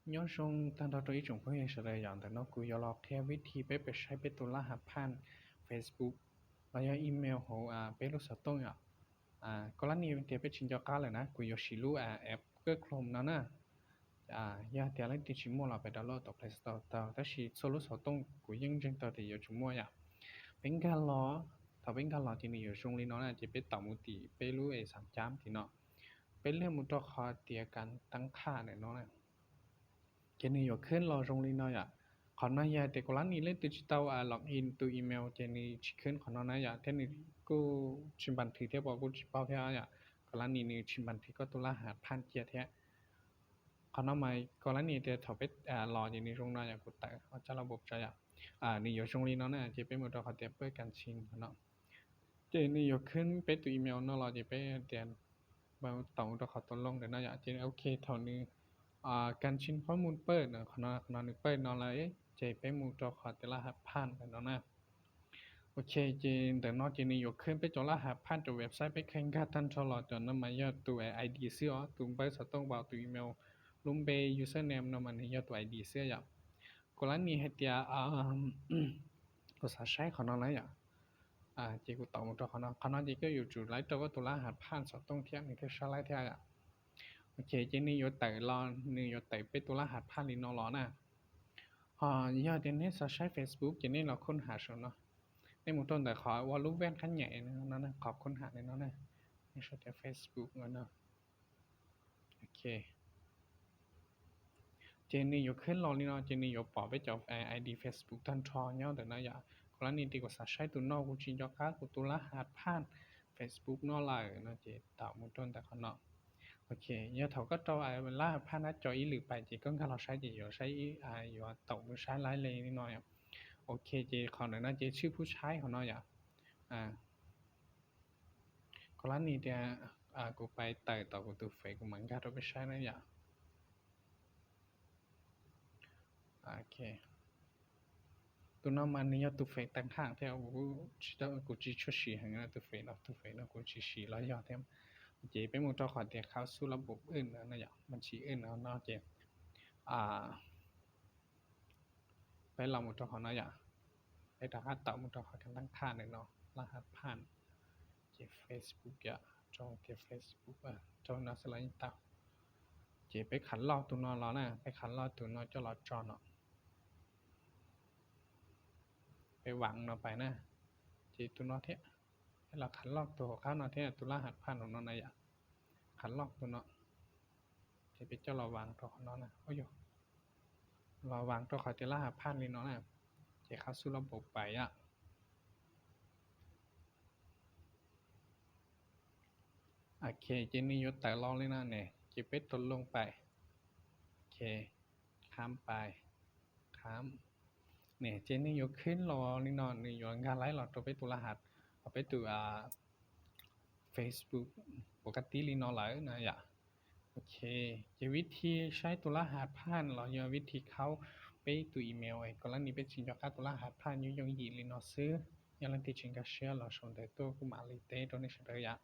Nyob zoo tag nrho rau ib tsoom phooj ywg sawv daws yom, ntawm no kuv yuav los qhia vib thi peb pem saib peb tus lab hav phaj Facebook los yog email hauv peb lub xov tooj yom. Koj lab ni tias peb tsis nco qab lawm na, kuv yuav siv lub app Google Chrome no na. Yog tias leej twg tsis muaj los peb download tom Play Store tau, tab sis txhua lub xov tooj kuv yeej ntseeg tau tias yuav tsum muaj yom. Peb nkag los, thaum peb nkag los ces nws yuav zoo li no na, ces peb taum mus tim peb lub es xav cab tim no, peb liaj mus rau qhov tias kas tab qhaj ntawm no na. Ces nws yuav khwb los zoo li no yom. Qhov no yog tias koj lab ni leej twg tsis tau log in tus email ces nws tsis khwb qhov no na yom, thiab nws kuj tsis npas thwv thiab, pom kuj tsis paub thiab yom. Koj lab ni nws tsis npas thwv koj tus lab hav phaj cia thiab. Qhov no mas koj lab ni tias thaum peb los ces nws zoo no yom, kuv tawm ob caj los npau tso yom. Nws yuav zoo li no na, ces peb mus rau qhov tias pab kas tshis no. Ces nws yuav khwb peb tus email no los ces peb tias taum rau qhov tus loo ntawm no yom, ces ok thaum nws kas tshis qhob mus pawj no, qhov no nws pawj no lawm, ces peb mus rau qhov tias lab hav phaj ntawm no na. Ok, ces ntawm no ces nws yuav khwb peb cov lab hav phaj cov website peb kheev nkag tag nrho los cov no mas yog tus ID xwb os, tus npawb xov tooj, tus email, lub npe, username no mas nws yog tus ID xwb yom. Koj lab ni hais tias kuv xav saib qhov no na yom. Ces kuv taum mus rau qhov no, qhov no ces koj yuav tsum laib rau koj tus lab hav phaj xov tooj thiab nws thiaj sab laib thiab yom. Ok, ces nws yuav tawm los, nws yuav tawm peb tus lab hav phaj li no los na. Ho yog tias nej xav saib Facebook ces nej los khun ham saum no, nej mus rau ntawm qhov ua lub vej qab nyem no, qhov khun ham li no na, nej sau tias Facebook no. Ok, ces nws yuav khwb los li no ces nws yuav pom peb cov ID Facebook tag nrho nyob ntawm no yom. Koj lab ni tias kuv xav saib tus no, kuv tsis nco qab kuv tus lab hav phaj Facebook no lawm no ces taum mus rau ntawm qhov no. Ok, yog thaum koj rau lab hav phaj nab co ib lwm pais ces koj nkag los saib ces yuav saib, yuav taum mus saib laib li no yom. Ok, ces qhov ntawm no ces tshwj phub tshaib qhov no yom. Koj lab ni tias kuv pais tawm tom kuv tus fev kuv mam nkag rau peb saib na yom. Tus no mas nws yog tus fev teeb ham thiab, kuv tsis tshua siv heev tus fev no, tus fev no kuv tsis siv los yog thiab. Ces peb mus rau qhov tias khau xub lab npau wb no yom, mas tsis wb no no ces peb los mus rau qhov no yom, peb rov qab taum mus rau qhov kas tab qhaj ntawm no, lab hav phaj, ces Facebook yom, rau tias Facebook, rau no xwb los yeej tau. Ces peb khav loj tus no los na, peb khav loj tus no coj los tso no. Peb vav no pais na, ces tus no thiab, peb los khav loj tus hauv qab no thiab, tus lab hav phaj no na yom, khav loj tus no. Ces peb coj los vav rau qhov no na, los vav rau qhov tias lab hav phaj li no na, ces khau xub lab npau pais yom. Ok, ces nws yuav tawm los li no ne, ces peb rau loo pais. Ok, kham pais, kham. Ne, ces nws yuav khwb los li no, nws yuav nkag laib los rau peb tus lab hav, peb tus Facebook pov ka tib li no lawm na yom. Ok, ces vib thi saib tus lab hav phaj los yog vib thi khaub peb tus email, koj lab ni peb tsis nco qab tus lab hav phaj, yooj yooj yim li no xwb. Yog leej twg tsis nkag siab los sau ntawv tuaj kuj mam li teb rau nej sawv daws yom.